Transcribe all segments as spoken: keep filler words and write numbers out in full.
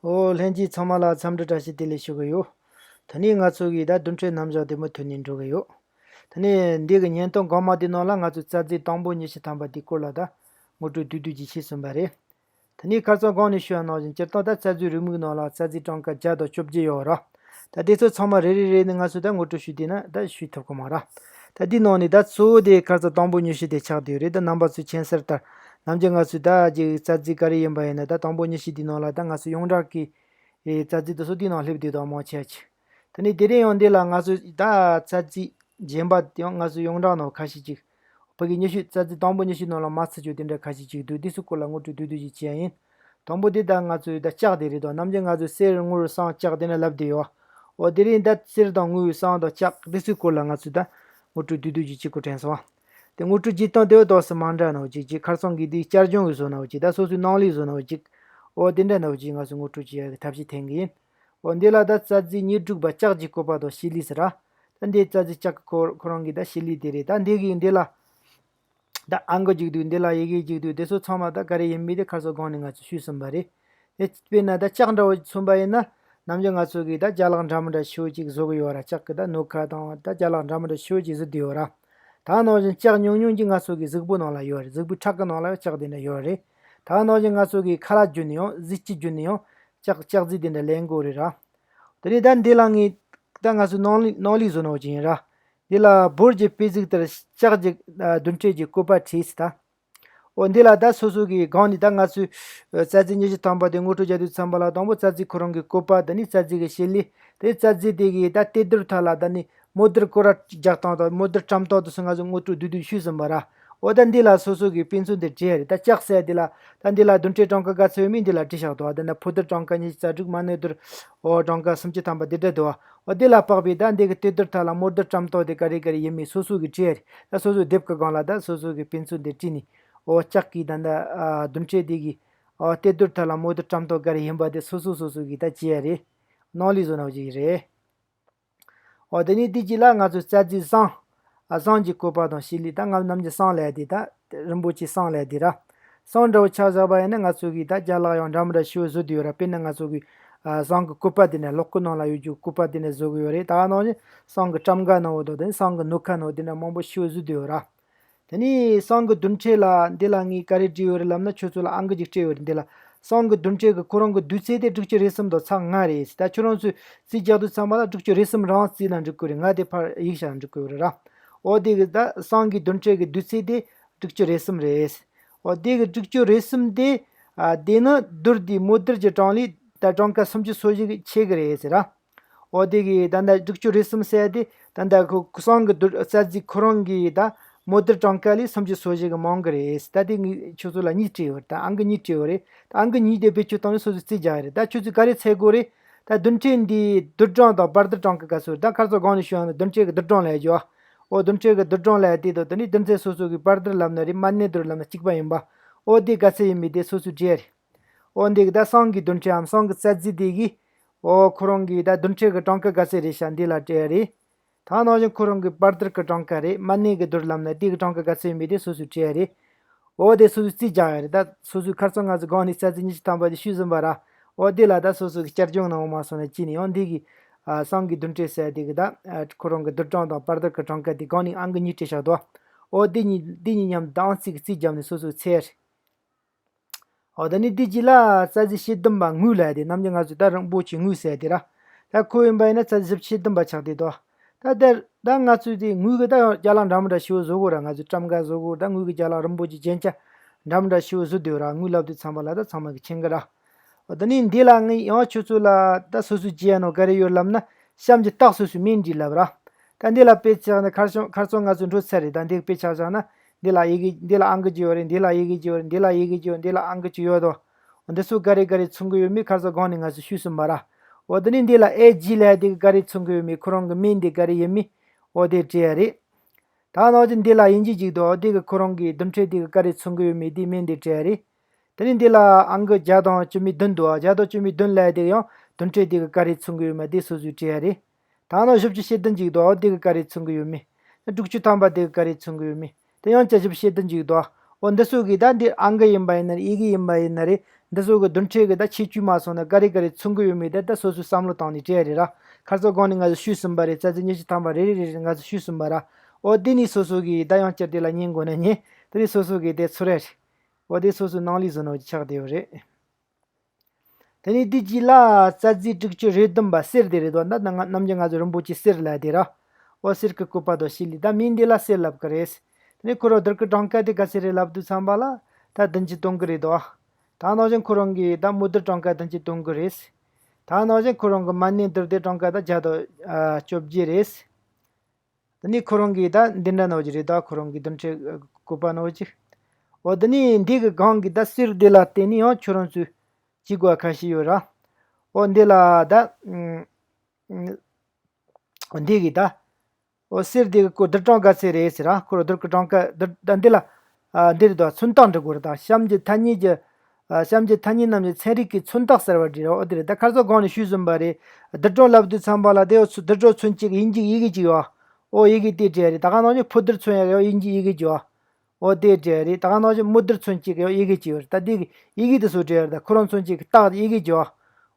ཨོ། ལྷན་རྒྱས་ཚང་མ་ལ་འཚམས་འདྲི་བཀྲ་ཤིས་བདེ་ལེགས་ཞུ་གི་ཡོད། དེ་ནས་ང་ཚོ་གིས་ད་བདུན་ཕྲག་རྣམ་གཞག་དེ་མུ་མཐུད་ནས་འགྲོ་གི་ཡོད། དེ་ནས་འདི་གི་བརྙན་ཐུང་གོང་མ་དེའི་ནང་ལ་ང་ཚོས་རྩ་རྫས་དང་པོ་ཉི་ཤུ་ཐམ་པ་དེའི་སྐོར་ལ་ད་ངོ་སྤྲོད་བསྡུས་བསྡུས་ཀྱིས་བྱས་ཟིན་པ་རེད། དེ་ནས་ཁ་སང་གོང་ནས་ཞུས་པ་ནང་བཞིན་སྤྱིར་བཏང་ད་རྩ་རྫས་རེའུ་མིག་ནང་ལ་རྩ་རྫས་གྲངས་ཀ་བརྒྱ་དང་བཅོ་བརྒྱད་ཡོད་ར། ད་དེ་ཚོ་ཚང་མ་རེ་རེ་རེ་ནས་ང་ཚོས་ད་ངོ་སྤྲོད་ཞུས་བསྡད་ན་ད་ཞུས་ཐུབ་ཀྱི་མ་རེད། ད་དེའི་ནང་ནས་ད་གཙོ་བོ་དེ་ཁ་སང་དང་པོ་ཉི་ཤུ་དེ་ཆགས་བསྡད་ཡོད་རེད། ད་རྣམ་པ་ཚོས་མཁྱེན་གསལ་ལྟར། ནམ་རྒྱུན་ང་ཚོས་ད་ཅིག་རྩ་རྫས་ག་རེ་ཡིན་པ་ཡིན་ན་ད་དང་པོ་ཉི་ཤུ་དེའི་ནང་ལ་ད་ང་ཚོ་ཡོངས་གྲགས་ཀྱི་རྩ་རྫས་དེ་ཚོ་དེའི་ནང་སླེབས་བསྡད་དང་མང་ཆེ་ཅིག་དེ་ནས་དེ་རིང་ཡང་འདི་ལ་ང་ཚོས་ད་རྩ་རྫས་གཞན་པ་ཡང་ང་ཚོ་ཡོངས་གྲགས་ནང་ཁ་ཤས་ཅིག་ཕ་གི་ཉི་ཤུ་རྩ་རྫས་དང་པོ་ཉི་ཤུ་ནང་ལ་མ་ཚུད་རྒྱུ་དེ་འདྲ་ཁ་ཤས་ཅིག་འདུག་དེ་ཚོའི་སྐོར་ལ་ངོ་སྤྲོད་བསྡུས་བསྡུས་ཅིག་བྱས་ཡིན། དང་པོ་དེ་ད་ང་ཚོའི་ད་ལྕགས་དེ་རེད་དོ། ནམ་རྒྱུན་ང་ཚོས་གསེར་དངུལ་ཟངས་ལྕགས་དེ་འདྲ་ལབ་བསྡད་ཡོད། འོ་དེ་རིང་ད་གསེར་དང་དངུལ་ཟངས་དང་ལྕགས་དེ་ཚོའི་སྐོར་ལ་ང་ཚོས་ད་ངོ་སྤྲོད་བསྡུས་བསྡུས་ཅིག་བྱེད་དགོས་དྲན་སོང་། དེ་ངོ་སྤྲོད་བྱེད་སྟངས་དེ་འོ་ཏོག་ཙམ་མ་འདྲ་ནོ་ཅིག་ཅིག་ཁ་སང་གི་དེའི་བསྐྱར་སྦྱོང་གི་བཟོ་ནོ་ཅིག་ད་སོ་སོའི་སྣང་ལུགས་བཟོ་ནོ་ཅིག་འོ་དེ་འདྲ་ནོ་ཅིག་ང་ཚོས་ངོ་སྤྲོད་བྱེད་ཡག་གི་ཐབས་ཤེས་འཐེན་གི་ཡིན། འོ་འདི་ལ་ད་རྩ་རྫས་དངོས་གྲུབ་པ་ལྕགས་ཀྱི་བཀོད་པ་དང་བྱེད་ལས་ཟེར་ར། ད་འདི་རྩ་རྫས་ལྕགས་ཀྱི་ཁོ་ཁོ་རང་གི་ད་བྱེད་ལས་དེ་རེད། ད་འདི་གི་འདི་ལ་ད་ཨང་ཀི་གཅིག་འདུག་འདི་ལ་ཡི་གེ་གཅིག་འདུག་དེ་ཚོ་ཚང་མ་ད་ག་རེ་ཡིན་མིན་དེ་ཁ་སང་གོང་ནས་ང་ཚོས་ཞུས་ཟིན་པ་རེད། དེ་དཔེར་ན་ད་ལྕགས་འདྲ་བོ་མཚོན་པ་ཡིན་ན། ནམ་རྒྱུན་ང་ཚོ་གིས་ད་ཅ་ལག་འདྲ་མི་འདྲ་ཞེ་པོ་ཅིག་བཟོ་གི་ཡོད་ར། ལྕགས་ཀྱི་ད་སྣོད་ཁ་དང་ད་ཅ་ལག་འདྲ་མི་འདྲ་ཞེ་པོ་ཅིག་བཟོ་བསྡད་ཡོད་ར། ད་ནང་བཞིན་ལྕགས་ཉུང་ཉུང་ཅིག་ང་ཚོ་གི་གཟུགས་པོ་ནང་ལ་ཡོད་རེད། གཟུགས་པོའི་ཁྲག་གི་ནང་ལ་ཡང་ལྕགས་དེ་འདྲ་ཡོད་རེད། ད་ནང་བཞིན་ང་ཚོ་གི་ཁ་ལག་བརྒྱུད་ནས་ཡང་གཟི་བརྗིད་བརྒྱུད་ནས་ཡང་ལྕགས་ལྕགས་རྫས་དེ་འདྲ་ལེན་དགོས་རེད་ར། དེ་ནས་ད་འདི་ལ་ངས་ད་ང་ཚོའི་སྣང་ལུགས་སྣང་ལུགས་བཟོ་ནོ་ཅིག་ཡིན་ར། འདི་ལ་བོད་ཀྱི་དཔེ་གཟུགས་ལྟར་ལྕགས་ཀྱི་ཨ་རྡུལ་ཕྲན་གྱི་བཀོད་པ་བྲིས་སི་ད། འོ་འདི་ལ་ད་སོ་སོ་གི་སྒང་ནས་ད་ང་ཚོས་ཨ་རྩ་རྫས་ཉི་ཤུ་ཐམ་པ་དེ་ངོ་སྤྲོད་བྱ་དུས་ཙམ་པ་ལ་དང་པོ་རྩ་རྫས་ཁོ་རང་གི་བཀོད་པ། དེ་ནས་རྩ་རྫས་ཀྱི་བྱེད་ལས། དེ་རྩ་རྫས་དེ་གི་ད་ལྟེ་རྡུལ་ཐད་ལ་ད་ནི་མོ་རྡུལ་སྐོར་ར་རྒྱག་སྟངས་དང་མོ་རྡུལ་བཀྲམ་སྟངས་དེ་ཚོ་ང་ཚོས་ངོ་སྤྲོད་བསྡུས་བསྡུས་ཞུས་ཟིན་པ་ར། འོ་ད་འདི་ལ་སོ་སོ་གི་དཔེ་མཚོན་དེ་བྲིས་ཡ་རེད། ད་ལྕགས་ཟེར་དེ་ལ་ད་འདི་ལ་རྡུལ་ཕྲན་གྲངས་ཀ་ག་ཚོད་ཡོད་མིན་འདི་ལ་བྲིས་བཞག་འདུག་ད་ནི་ཕོ་རྡུལ་གྲངས་ཀ་ཉི་ཤུ་རྩ་དྲུག་མ་ནེ་རྡུལ་འོ་གྲངས་ཀ་སུམ་ཅུ་ཐམ་པ་འདི་འདྲ་འདུག་འོ་འདི་ལ་དཔག་པའི་ད་འདི་གི་ལྟེ་རྡུལ་ཐད་ལ་མོ་རྡུལ་བཀྲམ་སྟངས་དེ་ག་རེ་ག་རེ་ཡིན་མིན་སོ་སོ་གི་བྲིས་ཡ་རེད། ད་སོ་སོའི་དེབ་གི་སྒང་ལ་ད་སོ་སོ་གི་དཔེ་མཚོན་དེ་བྲིས་ནས་འོ་ལྕགས་ཀྱི་ད་ད་ཨ་རྡུལ་ཕྲན་དེ་གི་འོ་ལྟེ་རྡུལ་ཐད་ལ་མོ་རྡུལ་བཀྲམ་སྟངས་ག་རེ་ཡིན་པ་དེ་སོ་སོ་སོ་སོ་གི་ད་བྲིས་ཡ་རེད། སྣང་ལུགས་བཟོ་ནོ་ཅིག་རེད། འོ་དེ་ནས་དེ་རྗེས་ལ་ང་ཚོས་རྩ་རྫས་ཟངས། ཨ་ཟངས་ཀྱི་བཀོད་པ་དང་བྱེད་ལས། ད་ང་ནམ་རྒྱུན་ཟངས་ལབ་དེ་ད་རིན་པོ་ཆེ་ཟངས་ལབ་དེ་ར། ཟངས་འདྲ་བོ་ཆ་བཞག་པ་ཡིན་ན་ང་ཚོ་གིས་ད་ཅ་ལག་ཡང་འདྲ་མི་འདྲ་ཞེ་པོ་བཟོ་བསྡད་ཡོད་ར། དཔེར་ན་ང་ཚོ་གིས་ཨ་ཟངས་ཀྱི་སྐུད་པ་དེ་འདྲ་གློག་སྐུད་ནང་ལ་ཡོད་རྒྱུ་སྐུད་པ་དེ་འདྲ་བཟོ་གི་ཡོད་རེད། ད་ནང་བཞིན་ཟངས་ཀྱི་ཊམ་ཀ་ནང་བོ་དང་དེ་ནས་ཟངས་ཀྱི་སྣོད་ཁ་ནང་བོ་དེ་འདྲ་མང་པོ་ཞེ་པོ་བཟོ་བསྡད་ཡོད་ར། དེ་ནས་ཟངས་ཀྱི་རྡུལ་ཕྲན་ལ་འདི་ལ་ངས་ག་རེ་བྲིས་ཡོད་རེད་ལབ་ན་ཁྱོད་ཚོ་ལ་ཨང་ཀི་ཅིག་སྤྲད་ཡོད་རེད། འདི་ལ་ཟངས་ཀྱི་རྡུལ་ཕྲན་གྱི་ཁོ་རང་གི་བསྡུས་ཚད་དེ་དྲུག་ཅུ་རེ་གསུམ་དང་ཚེག་ལྔ་རེད། ད་ཁྱོད་རང་ཚོས་རྩིས་རྒྱག་དུས་ཙམ་པ་ལ་དྲུག་ཅུ་རེ་གསུམ་རང་རྩིས་ན་འགྲིག་གི་རེད། ང་དེ་ཕར་ཡིག་བྱས་ན་འགྲིག་གི་ཡོད་རེད་ར། འོ་དེ་གི་ད་ཟངས་ཀྱི་རྡུལ་ཕྲན་གྱི་བསྡུས་ཚད་དེ་དྲུག་ཅུ་རེ་གསུམ་རེད། འོ་དེ་གི་དྲུག་ཅུ་རེ་གསུམ་དེ་ཨ་དེ་ནི་རྡུལ་དེའི་མོ་རྡུལ་གྱི་གྲངས་ལས་ད་གྲངས་ཀ་སུམ་ཅུ་སོ་བཞི་གི་ཆེ་གི་རེད་ཟེར་ར། འོ་དེ་གི་ད་ལྟ་དྲུག་ཅུ་རེ་གསུམ་ཟེར་དེ་ད་ལྟ་ཁོ་ཟངས་ཀྱི་རྡུལ་རྩ་རྫས་ཁོ་རང་གི་ད་མོ་རྡུལ་གྲངས་ཀ་ལས་སུམ་ཅུ་སོ་བཞི་གི་མང་གི་རེད། ད་དེ་ངས་ཁྱོད་ཚོ་ལ་གཉིས་སྤྲད་ཡོད་རེད། ད་ཨང་ཀི་གཉིས་སྤྲད་ཡོད་རེད། ད་ཨང་ཀི་གཉིས་དེ་བེད་སྤྱོད་བཏང་ནས་སོ་སོས་རྩིས་རྒྱག་ཡ་རེད། ད་ཁྱོད་ཚོས་ག་རེ་འཚོལ་དགོས་རེད། ད་རྡུལ་ཕྲན་འདིའི་རྡུལ་གྲངས་དང་བར་རྡུལ་གྲངས་ཀ་ག་ཚོད་རེད། ད་ཁ་སང་གོང་ནས་ཞུས་ཡོང་ན་རྡུལ་ཕྲན་གྱི་རྡུལ་གྲངས་ལབ་ཡ་ཅིག་འོ་རྡུལ་ཕྲན་གྱི་རྡུལ་གྲངས་ལབ་ཡ་དེ་དང་དེ་ནས་རྡུལ་ཚད་སོ་སོ་གི་བར་རྡུལ་ལབ་ན་རེད། མ་ནེ་རྡུལ་ལབ་ན་གཅིག་པ་ཡིན་པ། འོ་དེ་ག་ཚོད་ཡིན་མིན་དེ་སོ་སོས་བྲིས་ཡ་རེད། འོ་འདི་གི་ད་ཟངས་ཀྱི་རྡུལ་ཕྲན་འམ་ཟངས་ཀྱི་རྩ་རྫས་དེ་གི་འོ་ཁོ་རང་གི་ད་རྡུལ་ཕྲན་གྱི་གྲངས་ཀ་ག་ཚོད་རེད་ཤག་འདི་ལ་སྤྲད་ཡ་རེད། ད་ནང་བཞིན་ཁོ་རང་གི་བར་རྡུལ་གྱི་གྲངས་ཀ་རེད། མ་ནེ་གི་རྡུལ་ལབ་ན་དེ་གི་གྲངས་ཀ་ག་ཚོད་ཡིན་མིན་དེ་སོ་སོས་བྲིས་ཡ་རེད། འོ་དེ་སོ་སོས་རྩིས་རྒྱག་ཡ་རེད། ད་སོ་སོའི་ཁ་སང་ང་ཚོ་གོང་ནས་རྩ་རྫས་ཉི་ཤུ་ཐམ་པ་དེ་ཞུས་ཟིན་པ་ར། འོ་དེ་ལ་ད་སོ་སོ་གི་བསྐྱར་སྦྱོང་གནང་བ་མ་སོང་ན་ཅི་ནས་ཡང་འདི་གི་ཨ་ཟངས་ཀྱི་རྡུལ་ཕྲན་ཟེར་དེ་གི་ད་ཨ་ཁོ་རང་གི་རྡུལ་གྲངས་དང་བར་རྡུལ་གྱི་གྲངས་ཀ་དེ་གོང་ནས་ཨང་ཀི་གཉིས་སྤྲད་བཞག་འདུག་འོ་དེ་གཉིས་དེ་གཉིས་མཉམ་དུ་ཨང་རྩིས་ཀྱི་རྩིས་བརྒྱབ་ནས་སོ་སོས་འཚོལ་ཡ་རེད། འོ་ད་ནི་འདི་གཅིག་ལ་རྩ་རྫས་ཤེལ་ལྡན་པ་དངུལ་ལབ་དེ་ནམ་རྒྱུན་ང་ཚོས་ད་རིང་པོ་ཆེ་དངུལ་ཟེར་དེ་ར། ད་ཁོ་ཡིན་པ་ཡིན་ན་རྩ་རྫས་ཞིབ་ཤེལ་ལྡན་པ་ཆགས་བསྡད་དོ། ད་དེར་ད་ང་ཚོས་དེ་དངུལ་གི་ད་ཡང་ཅ་ལག་འདྲ་མི་འདྲ་ཞེ་པོ་བཟོ་དགོས་ར། ང་ཚོས་ཊམ་ཀ་བཟོ་དགོས། ད་དངུལ་གི་ཅ་ལག་རིན་པོ་ཆེ་རྒྱན་ཆ་འདྲ་མི་འདྲ་ཞེ་པོ་བཟོ་བསྡད་ཡོད་ར། དངུལ་ལབ་དུས་ཙམ་པ་ལ་ད་ཚང་མ་གིས་མཁྱེན་གི་ར། འོ་ད་ནི་འདི་ལ་ངས་ཡང་ཁྱོད་ཚོ་ལ་ད་སོ་སོས་བྱེད་ཡ་ནོ་ག་རེ་ཡོད་ལབ་ན། གཤམ་གྱི་རྟགས་སོ་སོའི་མིང་འབྲི་ལབ་ར། ད་འདི་ལ་དཔེ་ཆ་བཞག་ན་ཁར་སང་ཁར་སང་ང་ཚོ་འགྲོ་ཚར་རེད། ད་འདི་དཔེ་ཆ་བཞག་ན་འདི་ལ་ཡི་གེ་འདི་ལ་ཨང་ཀི་གཅིག་ཡོད་རེད། འདི་ལ་ཡི་གེ་གཅིག་ཡོད་རེད། འདི་ལ་ཡི་གེ་གཅིག་ཡོད། འདི་ལ་ཨང་ཀི་གཅིག་ཡོད་དོ། འདི་ཚོ་ག་རེ་ག་རེ་མཚོན་གི་ཡོད་མེད་ཁར་སང་གོང་ནས་ང་ཚོས་ཞུས་ཟིན་པ་ར། འོ་དེ་ནས་འདི་ལ་ཨེ་ཇི་ལབ་དེ་གི་ག་རེ་མཚོན་གི་ཡོད་མེད། ཁོ་རང་གི་མིང་འདི་ག་རེ་ཡིན་མིན། འོ་དེ་བྲིས་ཡ་རེད། ད་ནང་བཞིན་འདི་ལ་དབྱིན་ཇི་གཅིག་འདུག་འོ་དེ་གི་ཁོ་རང་གི་རྡུལ་ཕྲན་དེ་གི་ག་རེ་མཚོན་གི་ཡོད་མེད་དེའི་མིང་འདི་བྲིས་ཡ་རེད། དེ་ནས་འདི་ལ་ཨང་ཀི་བརྒྱ་དང་བཅུ་མེད་བདུན་འདུག་བརྒྱ་དང་བཅུ་མེད་བདུན་ལབ་དེ་ཡང་རྡུལ་ཕྲན་དེ་གི་ག་རེ་མཚོན་གི་ཡོད་མེད་དེ་སོ་སོས་བྲིས་ཡ་རེད། ད་ནང་བཞི་བཅུ་ཞེ་བདུན་གཅིག་འདུག་འོ་དེ་གི་ག་རེ་མཚོན་གི་ཡོད་མེད། དྲུག་ཅུ་ཐམ་པ་དེ་གི་ག་རེ་མཚོན་གི་ཡོད་མེད། དེ་ཡང་བརྒྱད་ཅུ་ཞེ་བདུན་གཅིག་འདུག་འོ་འདི་ཚོ་གི་ད་འདི་ཨང་ཀི་ཡིན་པ་ཡིན་ན་རེད། ཡི་གེ་ཡིན་པ་ཡིན་ན་རེད། འདི་ཚོ་གི་རྡུལ་ཕྲན་གི་ད་ཁྱད་ཆོས་མ་སོང་ན་ག་རེ་ག་རེ་མཚོན་གི་ཡོད་མེད་ད་ད་སོ་སོའི་བསམ་བློ་བཏང་ནས་བྲིས་ཡ་རེད་ར། ཁ་སང་གོང་ནས་ང་ཚོ་ཞུས་ཟིན་པ་རེད། རྩ་ཚིག་ཉི་ཤུ་ཐམ་པ་རེ་རེ་རེ་རེ་ང་ཚོ་ཞུས་ཟིན་པ་ར། འོ་དེ་ནས་སོ་སོ་གི་ད་ཡང་བསྐྱར་དེ་ལ་ཉན་དགོས་ན་ཉན། དེ་ནས་སོ་སོ་གི་དེ་ཚོར་ཡ་རེད། འོ་དེ་སོ་སོའི་ནང་ལས་བཟོ་ནོ་ཆགས་བསྡད་ཡོད་རེད། དེ་ནས་དེ་རྗེས་ལ་རྩ་ཚིག་དྲུག་ཅུ་རེ་བདུན་པ་གསེར་དེ་རེད་དོ། ད་ནང་ནམ་རྒྱུན་ང་ཚོ་རིན་པོ་ཆེ་གསེར་ལབ་དེ་ར། འོ་གསེར་གི་བཀོད་པ་དང་བྱེད་ལས་ད་མིང་འདི་ལ་གསེར་ལབ་གི་རེད། དེ་ནས་ཁོ་རང་རྡུལ་གི་གྲངས་ཀ་དེ་ག་ཚད་རེད་ལབ་དུས་ཙམ་པ་ལ་ད་བདུན་ཅུ་དོན་དགུ་རེད་དོ། ད་ནང་བཞིན་ཁོ་རང་གི་ད་མོ་རྡུལ་གྲངས་ཀ་བདུན་ཅུ་དོན་དགུ་རེད། ད་ནང་བཞིན་ཁོ་རང་གི་མ་ནིང་རྡུལ་སྡེ་གྲངས་ཀ་ད་བརྒྱ་དང་བཅོ་བརྒྱད་རེད། དེ་ནས་ཁོ་རང་གིས་ད་འདི་འདྲ་ནོ་ཅིག་རེད། ད་ཁོ་རང་གི་རྡུལ་ཕྲན་བཀོད་པ་ནོ་ཅིག་འོ་དེ་ནས་འདི་གི་སྒང་གི་ད་གསེར་དེ་ལ་བརྟེན་ནས་ཡང་ཁྱོད་རང་ཚོས་བྱེད་དགོས་ཁ་ཤས་ཡོད་ར། འོ་འདི་ལ་ད་འདི་གི་ད་འོ་གསེར་དེ་གི་ཁོ་རྡུལ་གྲངས་ག་ཚད་རེད་ཟེར་ར། ཁོ་རྡུལ་གི་གྲངས་ཀ་རྡུལ་ད་འདི་ལ་འདི་རེད་དོ། མཚོན་རྟགས་འབྲི་དགོས་རེད། ད་གཤམ་གྱི་ཐ་སྙད་ཀྱི་ཨ་གཤམ་གྱི་ཐ་སྙད་རྣམས་ཀྱི་ཚན་རིག་གི་མཚོན་རྟགས་གསར་པ་བྲིས་རོགས། འོ་དེ་རེད། ད་ཁ་སང་གོང་ནས་ཞུས་ཟིན་པ་རེད། རྡུལ་གྲངས་ལབ་དུས་ཙམ་པ་ལ་དེ་འོ་ཚུ་རྡུལ་གྲངས་མཚོན་བྱེད་ཀྱི་དབྱིན་ཇིའི་ཡི་གེ་ཅིག་ཡོད། འོ་ཡི་གེ་དེ་བྲིས་རེད། ད་ག་ནང་བཞིན་ཕོ་རྡུལ་མཚོན་ཡག་ཡོད་དབྱིན་ཇིའི་ཡི་གེ་ཅིག་ཡོད། འོ་དེ་བྲིས་རེད། ད་ག་ནང་བཞིན་མོ་རྡུལ་མཚོན་བྱེད་ཀྱི་ཡོད་ཡི་གེ་ཅིག་ཡོད་རེད། ད་དེ་གི་ཡི་གེ་དེ་ཚོ་བྲིས་རེད། ད་ཁོ་རང་མཚོན་བྱེད་ཀྱི་རྟགས་ཀྱི་ཡི་གེ་ཅིག་ཡོད།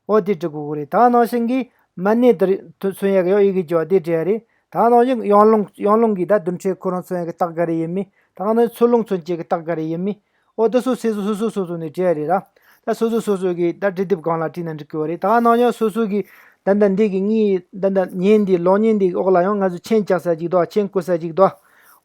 འོ་དེ་འབྲི་དགོས་ཀྱི་རེད། ད་ག་ནང་བཞིན་གྱི་མ་ནིང་རྡུལ་མཚོན་ཡག་ཡོད་ཡི་གེ་ཅིག་ཡོད། དེ་བྲིས་རེད། ད་ག་ནང་བཞིན་ཡང་རླུང་ཡང་རླུང་གི་ད་རྡུལ་ཕྲན་ཁོ་རང་མཚོན་ཡག་གི་རྟགས་ག་རེ་ཡིན་མིན། ད་ག་ནང་བཞིན་ཚུར་རླུང་མཚོན་བྱེད་ཀྱི་རྟགས་ག་རེ་ཡིན་མིན། འོ་དེ་ཚོ་སོ་སོ་སོ་སོ་སོ་སོ་ནས་བྲིས་ཡ་རེད་ར། ད་སོ་སོ་སོ་སོ་གི་ད་འབྲི་དེབ་སྒང་ལ་བྲིས་ན་འགྲིག་གི་ཡོད་རེད། ད་ག་ནང་བཞིན་སོ་སོ་གི་ད་ལྟ་འདི་གི་ངའི་ད་ལྟ་བརྙན་འདི་གློག་བརྙན་འདི་འོག་ལ་ཡང་ང་ཚོ་མཆན་རྒྱག་ས་ཅིག་འདུག་མཆན་བཀོད་ས་ཅིག་འདུག་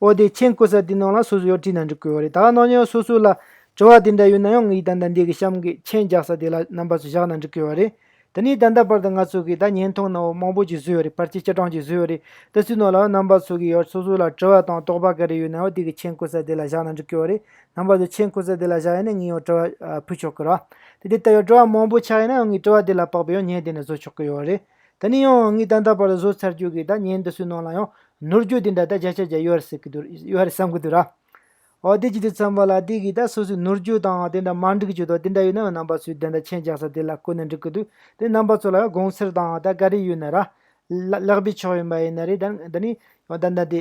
འོ་དེ་མཆན་བཀོད་ས་དེ་ནང་ལ་སོ་སོ་ཡོད་བྲིས་ན་འགྲིག་གི་ཡོད་རེད། ད་ག་ནང་བཞིན་སོ་སོ་ལ་དྲི་བ་དེ་འདྲ་ཡོད་ན་ཡང་ངའི་ད་ལྟ་འདི་གི་གཤམ་གི་མཆན་རྒྱག་ས་དེ་ལ་རྣམ་པ་ཚོ་བཞག་ན་འགྲིག་གི་ཡོད་རེད། དེ་ནས་ད་ལྟ་བར་དུ་ང་ཚོ་གིས་ད་བརྙན་ཐུང་ནང་མང་པོ་ཅིག་བཟོས་ཡོད་རེད། ཕལ་ཆེར་བཅུ་གྲངས་ཅིག་བཟོས་ཡོད་རེད། དེ་ཚོའི་ནང་ལ་རྣམ་པ་ཚོ་གིས་ཡང་སོ་སོ་ལ་དྲི་བ་དང་དོགས་པ་ག་རེ་ཡོད་ན་ཡང་དེ་གི་མཆན་བཀོད་ས་དེ་ལ་བཞག་ན་འགྲིག་གི་ཡོད་རེད། རྣམ་པ་ཚོ་མཆན་བཀོད་ས་དེ་ལ་བཞག་ཡིན་ན་ངས་ཡང་དྲི་བ་ཨ་ཕུལ་ཆོག་གི་རེད། དེ་དེ་ལྟ་ཡང་དྲི་བ་མང་པོ་ཆགས་ཡིན་ན་ཡང་ངས་དྲི་བ་དེ་ལ་དཔག་པའི་ཡང་བརྙན་དེ་ནས་བཟོ་ཆོག་གི་ཡོད་རེད། དེ་ནས་ཡང་ངས་ད་ལྟ་བར་བཟོ་ཚར་རྒྱུ་གི་ད་བརྙན་འདི་ཚོའི་ནང་ལ་ཡང་ནོར་རྒྱུ་དེ་འདྲ་ད་བརྒྱ་ཆ་བརྒྱ་ཡོད་རེད་ཟེར་གི་འདུག་ཡོད་རེད་བསམ་གི་འདུག་ར། འོ་དེ་ཅི་དེ་ཚང་མ་ལ་དེ་གི་ད་སོ་སོའི་ནོར་རྒྱུ་དང་དེ་འདྲ་མ་འགྲིག་རྒྱུ་དང་དེ་འདྲ་ཡོད་ན་རྣམ་པ་ཚོས་དེ་འདྲ་མཆན་རྒྱག་ས་དེ་ལ་བཀོད་ན་འགྲིག་གི་འདུག་དེ་རྣམ་པ་ཚོ་ལ་ཡང་དགོངས་སེལ་དང་ད་ག་རེ་ཡོད་ན་ར། ལ་ལེགས་པའི་ཕྱོགས་ཡིན་པ་ཡིན་ན་རེད། ད་ད་ནི་ད་ད་དེ་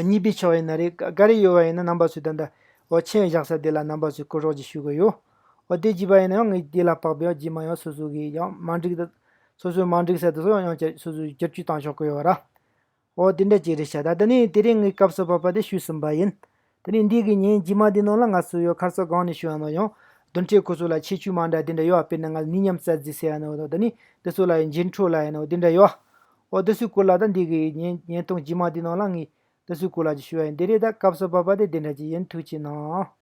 ཉེས་པའི་ཕྱོགས་ཡིན་ན་རེད། ག་ག་རེ་ཡོད་པ་ཡིན་ན་རྣམ་པ་ཚོས་ད་ད་འོ་མཆན་བཞག་ས་དེ་ལ་རྣམ་པ་ཚོས་བཀོད་རོགས་ཅིག་ཞུ་གི་ཡོད། འོ་དེ་བྱས་པ་ཡིན་ན་ཡང་ངས་དེ་ལ་དཔག་པའི་ཡང་རྗེས་མ་ཡང་སོ་སོ་གི་ཡང་མ་འགྲིག་ད་སོ་སོའི་མ་འགྲིག་ས་དེ་ཚོ་ཡང་ཡང་སོ་སོས་བསྒྱུར་བཅོས་བཏང་ཆོག་གི་ཡོད་ར། འོ་དེ་འདྲ་ཅིག་རེད་ཤག་ད་དེ་ནས་དེ་རིང་ངས་སྐབས་སུ་བབ་པ་དེ་ཞུས་ཟིན་པ་ཡིན། དེ་ནས་འདི་གི་ཉིན་རྗེས་མ་འདི་ནང་ལ་ང་ཚོ་ཡོད་ཁར་ཚོ་སྒང་ནས་ཞུ་ཡ་ནོ་ཡང་རྡུལ་ཕྲན་ཁོ་ཚོ་ལ་ཁྱད་ཆོས་མ་འདྲ་དེ་འདྲ་ཡོད། དཔེར་ན་ང་ནི་མཉམ་རྩ་རྫས་ཟེར་ཡ་ནོ་དང་དེ་ནས་དེ་ཚོ་ལ་ཡང་འགྱུར་འཕྲོ་ལ་ཡ་ནོ་དེ་འདྲ་ཡོད། འོ་དེ་ཚོའི་སྐོར་ལ་ད་འདི་གི་ཉིན་ཉིན་ཐོང་རྗེས་མ་འདི་ནང་ལ་ངས་དེ་ཚོའི་སྐོར་ལ་ཅིག་ཞུ་ཡ་ཡིན། དེ་རེད། ད་སྐབས་སུ་བབ་པ་དེ་དེ་འདྲ་ཅིག་ཡིན། ཐུགས་རྗེ་གནང་།